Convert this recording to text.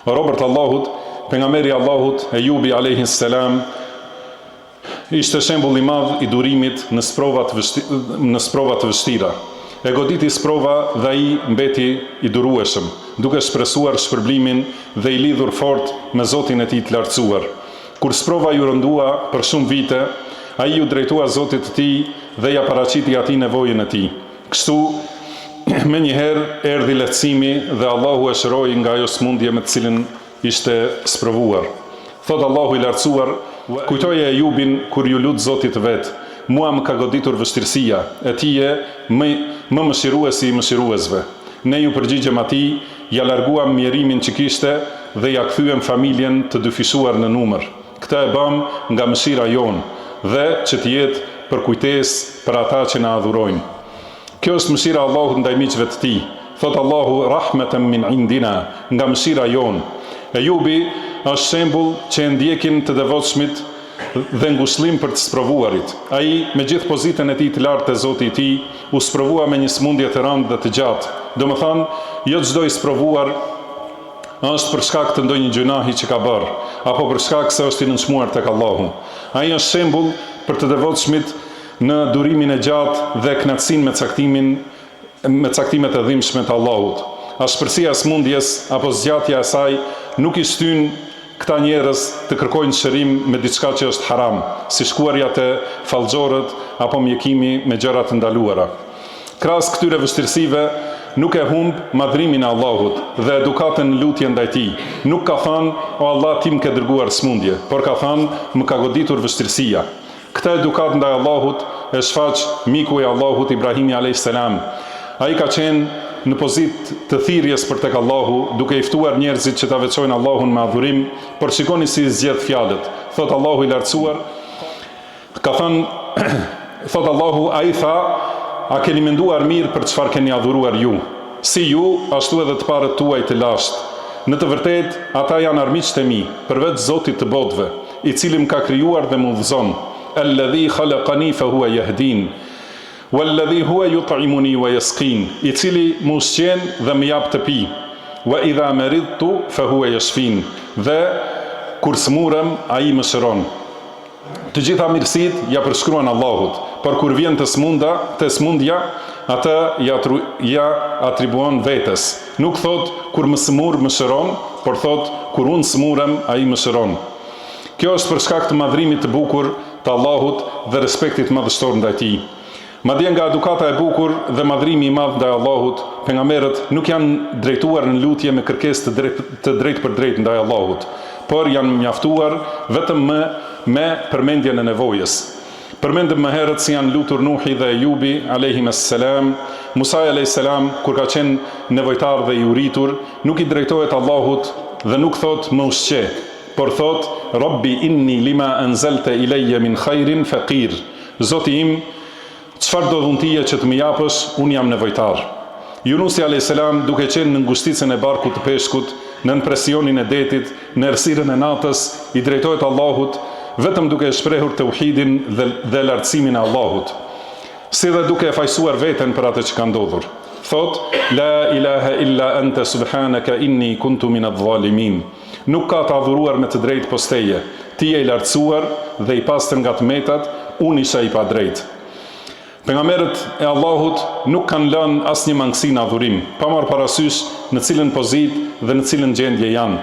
O robër të Allahut, pejgamberi i Allahut, Ejubi alejhi selam, ishte shembull i madh i durimit në sprova të në sprova të vështira. E goditi sprova dhe ai mbeti i durueshëm, duke shpresuar shpërblimin dhe i lidhur fort me Zotin e tij të Lartësuar. Kur sprova iu rëndua për shumë vite, ai iu drejtua Zotit të tij dhe ia paraqiti atij nevojën e tij. Kështu, menjëherë erdhi lehtësimi dhe Allahu e shëroi nga ajo sëmundje me të cilën ishte sprovuar. Thotë Allahu i Lartësuar, Kujtoje Ejubin kur iu lut Zotit të vet, Mua më ka goditur vështirësia, e ti je më më mëshiruesi i mëshiruesve. Ne iu përgjigjëm atij, ia larguam mjerimin që kishte dhe ia kthyem familjen të dyfishuar në numër. Këtë e bëmë nga mëshira jonë dhe që të jetë përkujtesë për ata që na adhurojnë. Kjo është mëshira e Allahut ndaj miqve të Tij. Thotë Allahu, Rahmeten min indina, nga mëshira jonë. Ejubi është shembull që e ndjekin të devotshmit dhe ngushëllim për të sprovuarit. Ai, me gjithë pozitën e tij të lartë te Zoti i tij, u sprovua me një sëmundje të rëndë dhe të gjatë. Domethënë, jo çdo i sprovuar është për shkak të ndonjë gjynahi që ka bërë, apo për shkak se është i nënçmuar tek Allahu. Ai është shembull për të devotshmit në durimin e gjatë dhe kënaqësinë me caktimin me caktimet e dhimbshme të Allahut. Ashpërsia e sëmundjes apo zgjatja e saj nuk i shtyn këta njerëz të kërkojnë shërim me diçka që është haram, si shkuarja te fallxhorët apo mjekimi me gjëra të ndaluara. Krahas këtyre vështirësive, nuk e humb madhrimin e Allahut dhe edukatën në lutje ndaj Tij. Nuk ka thënë, O Allah, Ti më ke dërguar sëmundje, por ka thënë, Më ka goditur vështirësia. Këtë edukatë ndaj Allahut e shfaq miku i Allahut Ibrahimi alejhi selam. Ai ka qenë në pozitë të thirrjes për tek Allahu, duke i ftuar njerëzit që ta veçojnë Allahun me adhurim, por shikoni si i zgjedh fjalët. Thotë Allahu i Lartësuar, Ka thënë, thotë Allahu, ai tha, a keni menduar mirë për çfarë keni adhuruar ju? Si ju, ashtu edhe të parët tuaj të lashtë. Në të vërtetë, ata janë armiqtë e mi, përveç Zotit të botëve, i cili më ka krijuar dhe më udhëzon, El-ledhi khalaqani fa huwa yahdin, wal-ledhi huwa yut'imuni wa yasqin, i cili më ushqen dhe më jap të pi, wa idha maridtu fa huwa yashfin, dhe kur sëmurem, ai më shëron. Të gjitha mirësitë ia përshkruan Allahut, por kur vjen te smunda, te smundja, atë ia ia atribuon vetes. Nuk thotë kur më sëmur më shëron, por thotë kur unë sëmurem ai më shëron. Kjo është për shkak të madhrimit të bukur të Allahut dhe respektit madhështor ndaj tij. Madje nga edukata e bukur dhe madhrimi i madh ndaj Allahut, pejgamberët nuk janë drejtuar në lutje me kërkesë të të drejtpërdrejtë ndaj Allahut, por janë mjaftuar vetëm me me përmendjen e nevojës. Përmendëm më herët si janë lutur Nuhi dhe Ejubi, alejhim es-selam, Musai alejhi selam kur ka qenë nevojtar dhe i uritur, nuk i drejtohet Allahut dhe nuk thotë më ushqe, por thotë Rabbi inni lima anzalte ilejje min khajrin faqir. Zoti im, çfarëdo dhuntie që të më japësh, unë jam nevojtar. Junusi alejhi selam, duke qenë në ngushticën e barkut të peshkut, nën presionin e detit, në errësirën e natës, i drejtohet Allahut, vetëm duke e shprehur teuhidin dhe dhe lartësimin e Allahut, si dhe duke e fajësuar veten për atë që ka ndodhur. Thotë, La ilahe illa ente subhaneke inni kuntu minedh-dhalimin. Nuk ka të adhuruar me të drejtë pos Teje. Ti je i Lartësuar dhe i pastër nga të metat, unë isha i padrejtë. Pejgamberët e Allahut nuk kanë lënë asnjë mangësi në adhurim, pa marrë parasysh në cilën pozitë dhe në cilën gjendje janë.